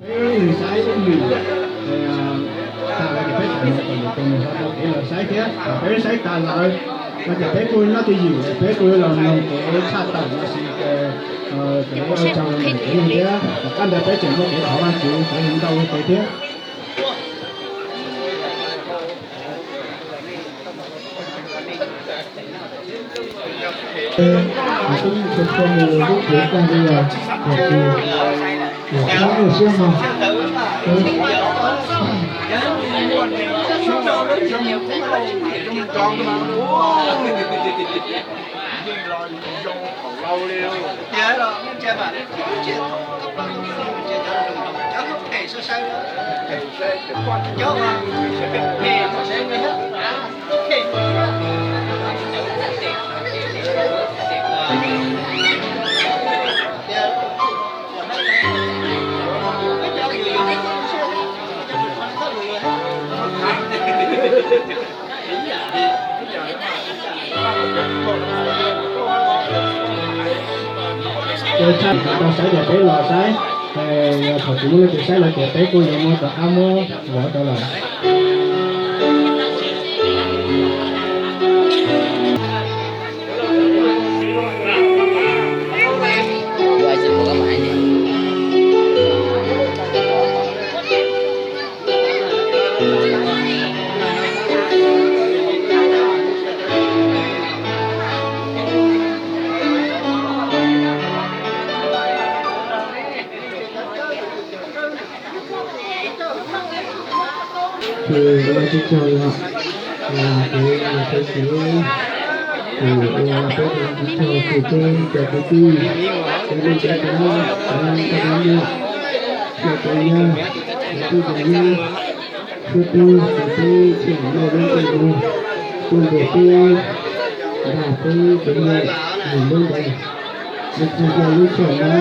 Peb saib ib lwm tas lawm ces peb tseem mus kom lwm tus mus hla tau kev los saib thiab. Thaum peb saib tas lawm no ces peb kuj nyob twj ywm, peb kuj los mloog kev tshaj tawm los sis kev ua tsaug rau ntawm kev neeg thiab. Tom qab ntawd peb tseem muaj kev thov Vajtswv kev ntau ua ke thiab. Tub txhua txhua mus lub kev tag li los, los tsis, los tsis muaj siab mog. Tshaj tau saib ces peb los saib, thaum tsis muaj leej twg saib lawm ces peb kuj yuav muab rov qab muab vov rau lawm. Ces ua tsaug yom, ces ua tsaug ces ua peb ua tsaug ces peb cov kwv tij, cov neej tsa, cov nkauj muam, cov tub cov nyab, cov tub cov nyab, txhua tus ces peb tseem muaj lub npe hu tuaj ntes peb, nrog peb cov niam mus lub npe. Nws tsis yog lub tshawm no,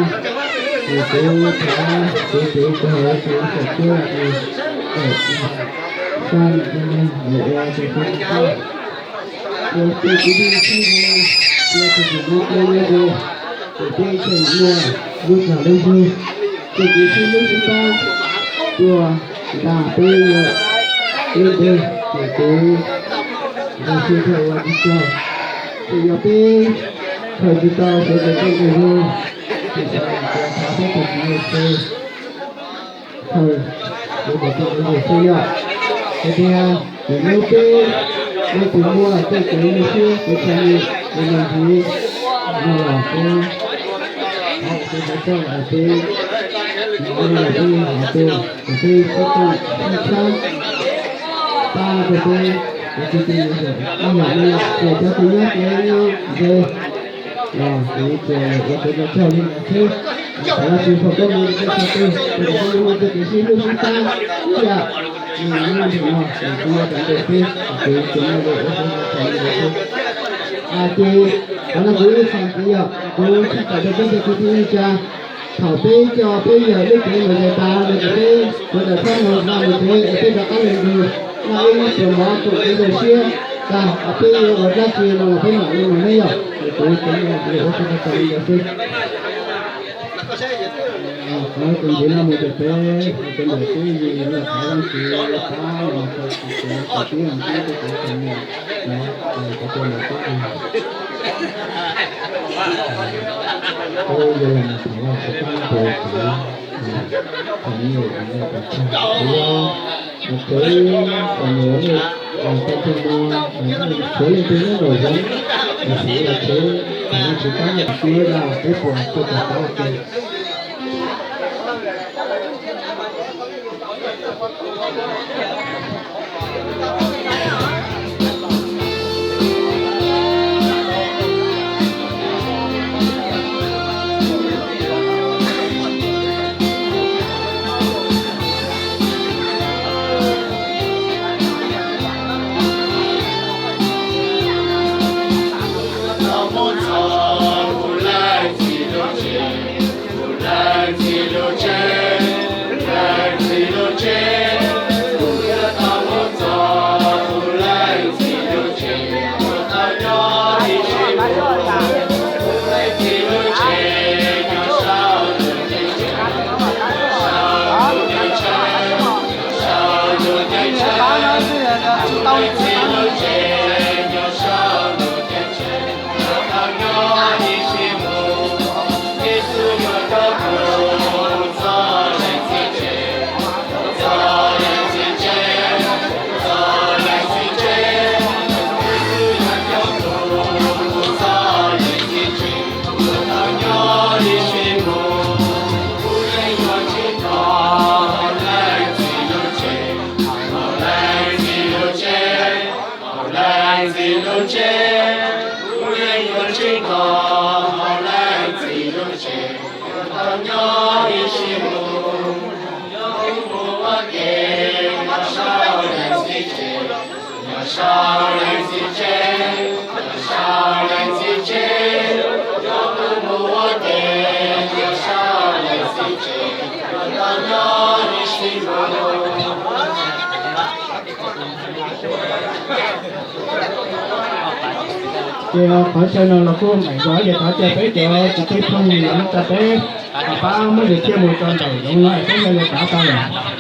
ces kuv thov kuv tus koj hauv kuv txhawm tuaj es tawm sab nram ntej no mus ua tus koj tus koj. Ces peb kwv tij txheeb ze, ua tus koj tus koj nyob ze, ces peb tseem muaj lub zog lub zug, ces kuv sib hlub sib pab tuaj nrog peb lub npe, ces kuv zoo siab thiab ua tsaug. Ces yog peb khaws tsis tau suav tes tej tes zoo, ces sawv daws thov peb tus Tswv Yexus khaws suav tes tej tes zoo xwb yom. Hais tias thaum hnub peb leej twg muaj tej kev nyuaj siab kev txom nyem, kev ntshai no los peb thov peb thov txog peb, peb hov tuaj, peb sib koom sib txhawb pab rau peb, peb tus Tswv Yexus ib yam li ces cov tus nyob kev nyob ze los kuv tsuas ua kev ua tsaug li ntawd xwb. Thov Vajtswv foom koob hmoov rau peb txhua tus, rau qhov peb muaj txoj kev sib hlub sib pab ib yam li hnub no, ces kuv yuav tsum ntes peb, kuv tsuas muaj lus ua kev ua tsaug li ntawd xwb. Ces qhov no kuv ib txhais ntxiv yom, kuv tshaj tawm rau peb cov kwv tij neej tsa, thaum peb coj peb yawg lub cev los zais tas no ces peb sawv daws txhob mus noj mus tsev es peb rov qab los ntug noj ib pluas mov koom kev zoo siab tag, peb yuav ua dab tsi no los peb mam li mus ne yom. Ces kuv tsuas muaj lus ua kev ua tsaug li ntawd xwb. Qhov txuas ntxiv no mus ces peb ua kev ntawm tub yim los thov Vajtswv pab los rau txhua tus, txhua tus tib txhua tus txom nyem no, ces cov tub los tub yim, tub yim los thov Vajtswv pab rau txhua tus, txom nyem no, txhua tus, txom nyem no, tau tag no, txhua leej twg nyob nraum zoov, xav los tsev, thov Vajtswv pab yom, tib dag peb puas tuaj tau pab ua ke. Ces qhov chaw no los kuj meem zog, ces thov caw peb cov kwv tij phooj ywg los nyob rau peb pab muab yus thiaj mus rau ntawm zoov no es peb yuav li tav tau lawm.